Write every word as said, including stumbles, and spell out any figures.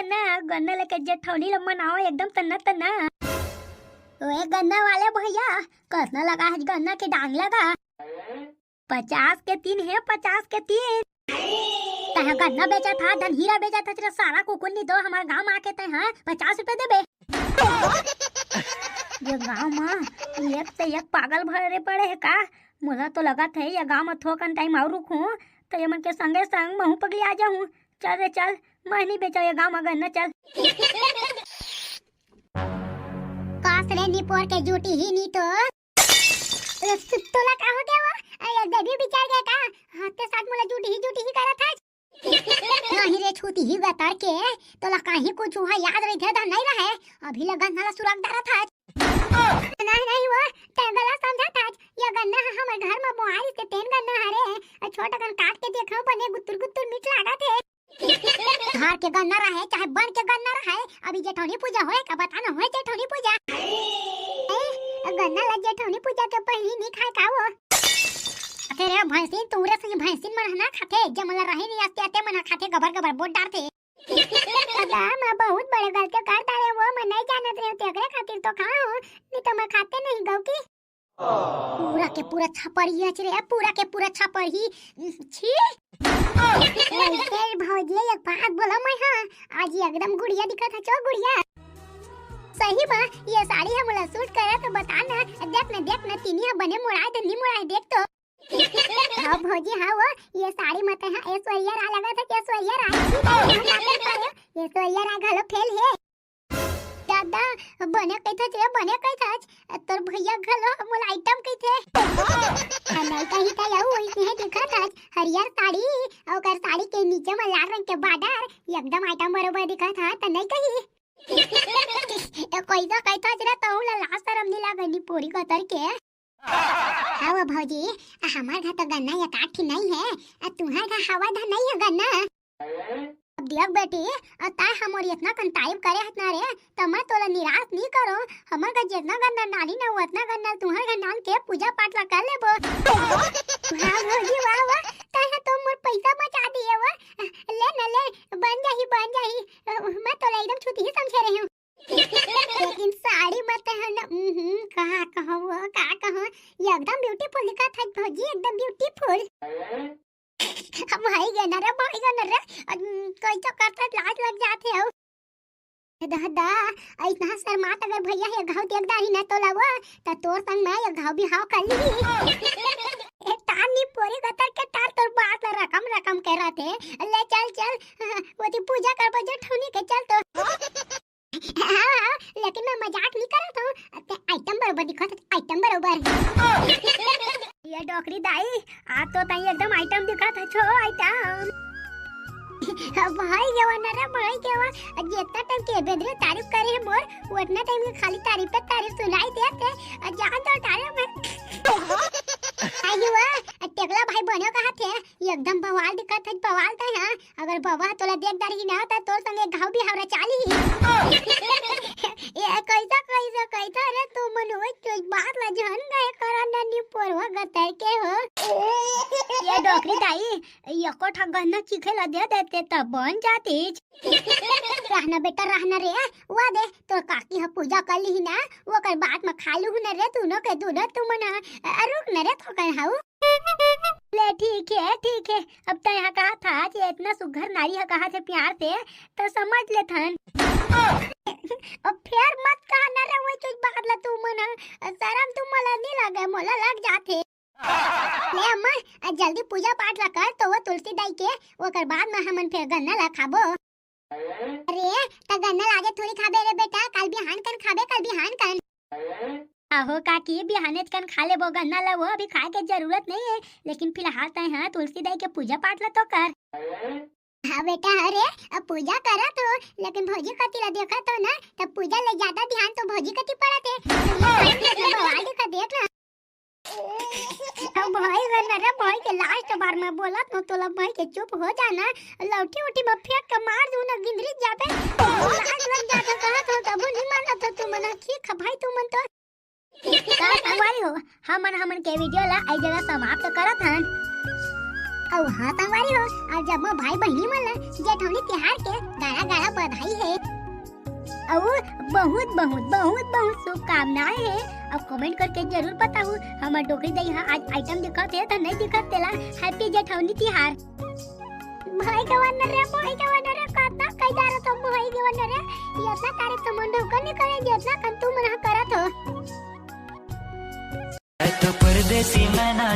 ना, गन्ना लेके जेठौनी ल मनाओ एकदम तन्ना तन्ना। ओए गन्ना वाले भैया, कतना लगा है गन्ना के डांग लगा? पचास के तीन है, पचास के तीन। तैं गन्ना बेचत हा, धन हीरा बेचत हा, तेरा सारा कुकुर नहीं दो हमारे गांव में आके तैं, हाँ, पचास रुपए देबे। ये गांव में एक से एक पागल भरे पड़े है का? मोला तो लगत है ये गांव में थोकन टाइम और रुकूं तो ये मन के संगे संग महू पगली आ जाऊं। चल रे चल, मैं नहीं बेचो ये गांव में गन्ना, चल। कास रे निपोर के जूटी ही नी तो। तोला का हो गया वो? अरे देवी बिचार गया का? हाथ के साथ मोला जूटी ही जूटी ही करा था। नहीं रे छूटी ही गतर के, तोला काहीं कुछ हुआ याद रही थे नहीं रहे। अभी ले गन्ना ला सुरक डारा था। नहीं नहीं वो, तैं गलत समझा था। ये गन्ना ह हमर घर में बोआरी से तेन गन्ना हरे। छोट कन काट के देखो बने गुत्तुर गुत्तुर मीठ लागा थे। घर के गन्ना रहे चाहे बन के गन्ना रहे, अभी जेठौनी पूजा होए का बता ना होए जेठौनी पूजा। ए, गन्ना ला जेठौनी पूजा के पहली नहीं खाए का वो? अरे रे भैंसिन, तुमरे संग भैंसिन मन ह ना खाथे, जे मन ला रहे नहीं आते आते मन ह खाथे, गबर गबर बोट डारथे। दादा, मैं बहुत बड़े गलती कर डारे वो, मैं नहीं जानत रहे तेकरे खातिर तो खाऊं, नहीं तो मैं खाते नहीं गौ की। पूरा के पूरा छपरी है रे, पूरा के पूरा छपरी। छी। ए, तेरी भौजी एक बात बोला मैं, हाँ, आज ये एकदम गुड़िया दिखा था चो गुड़िया। सही बा, ये साड़ी हम ला सूट करे तो बता ना, देख ना देख ना तीनी ह बने मुड़ाए धंधी मुड़ाए देख तो। हाँ भौजी हाँ वो, ये साड़ी मत है ऐश्वर्या राय लगा था, ऐश्वर्या राय। ऐश्वर्या राय घलो फेल है। दादा, बने कहिथच रे, बने कहिथच। तोर भैया घलो मोला आइटम कहिथे। आ, नहीं कही त यहू वही नहीं दिखत हच। हरियर साड़ी, ओकर साड़ी के नीचे में लाल रंग के बॉर्डर, एकदम आइटम बरोबर दिखत हा, त नहीं कही। तो कोई तो कहिथच रे, तहू ला लाज शरम नहीं लागे निपोरी गतर के। हाँ वो भौजी, हमार घर तो गन्ना या काठी नहीं है, आ तुम्हार घर हवा धा नहीं है गन्ना। अब देख बेटी, आ ताय हमर इतना कन तारीफ करे हत ना रे, त मैं तोला निराश नहीं करो। हमर घर जितना गन्ना डाली ना, उतना गन्ना तुम्हार घर डाल के पूजा पाठ ला कर लेबो। वाह भौजी, वाह, वाह, ताय ह तो मोर पैसा बचा दिए वो। ले न ले, बन जाही, बन जाही। मैं तोला एकदम छूटी ही समझे रही हूँ। लेकिन साड़ी मत है ना, उहुं, कहा कहो वो, का कहो, ये एकदम ब्यूटीफुल दिखत है भौजी, एकदम ब्यूटीफुल। अब भाई गन रे, भाई गन रे, अन, कोई तो करता लाज लग जाथे हो। दादा, ऐसना शर्मात अगर भैया हे घाव देख दाही ना तोला वो, त तोर संग मैं ये घाव बिहाव कर ली। ए तार निपोरी गतर के तार तोर बात ला रकम रकम के रहते। ले चल चल, वो ती पूजा करबो जेठौनी के, चल तो। हाँ, हाँ, लेकिन मैं मजाक नहीं करत हूँ। ते आइटम बरोबर दिखत हच, आइटम बरोबर। ये डोकरी दाई, आज तो ताई एकदम आइटम दिखत हच हो, आइटम। भाई गेवा ना रे, भाई गेवा। जितना टाइम के बेदरे तारीफ करे है मोर, उतना टाइम के खाली तारीफ पे तारीफ सुनाई देत हे। जान तो तारीफ में। आई हुआ, टेकला भाई बनो कहा थे, एकदम बवाल दिखत हच, बवाल था, हाँ। अगर बबा तोला देख डारही ना, त तोर संगे घाव बिहाव ला चालही। ये कैसा, कैसा, कैसा रे तू मन हो, कोई बात ला जान गए करा ना निपोरवा गतर के हो। ये डोकरी दाई, एको ठा गन्ना चीखे ला दे देते त बन जातीच। रहना बेटा, रहना रे, वा दे, तोर काकी ह पूजा कर लीही ना, ओकर बाद म खा लूहू ना रे, दूनो के दूनो तुमन ह। अ, रुक ना रे, थोकन हाउ। ले ठीक हे, ठीक हे। अब तैं ह कहा था जे इतना सुघर नारी ह कहा थे प्यार से, त समझ लेथन। अब फेर मत कहा ना रे, वही चीज बात ला तू मन ह। शरम तू मोला नहीं लगे, मोला लग जाथे। ले अम्मा, आ जल्दी पूजा पाठ ला कर तो वो तुलसी दाई के, ओकर बाद म हमन फेर गन्ना ला खाबो। अरे, त गन्ना लागे थोड़ी खाबे रे बेटा, कल बिहान कन खाबे, कल बिहान कन। आहो काकी, बिहानेच कन खा लेबो गन्ना ला, वो अभी खाए के जरूरत नहीं है, लेकिन फिलहाल तैं हा तुलसी दाई के पूजा पाठ ला तो कर। हाँ बेटा, अरे, अब पूजा करत हो, लेकिन भौजी कति ला देखत हो ना, तब पूजा ले ज्यादा ध्यान तो भौजी कति पड़त है। तो ये भाई के बवाल देखा, देख ना। अब भाई रे, मेरे भाई के लास्ट बार मैं बोलत हूँ, तोला भाई के चुप हो जाना, लौठी उठी में फेंक के मार दूँ ना, गिंदरी जाबे। लाज लग जाता, कहा था तब नहीं मानत हो तुमन, ठीक है भाई तुमन तो। का संगवारी हो, हमन, हमन के वीडियो ला आई जगह समाप्त करत हन। अउ हाँ संगवारी हो, अउ जम्मो भाई बहिनी मन ला जेठौनी तिहार के गाड़ा गाड़ा बधाई हे। अउ बहुत बहुत बहुत बहुत शुभकामनाएं हे। अउ comment करके जरूर बताहू, हमर डोकरी दाई हा आज item दिखत हे त नहीं दिखत तेला। Happy जेठौनी तिहार। भाई के वंदन रे, भाई के वंदन रे, कतना कई जा रहा था भाई के वंदन रे, ये इतना तारीफ तो मन ढोकर नहीं करे जितना कन तू मन हा करत हो। तो परदेसी मैना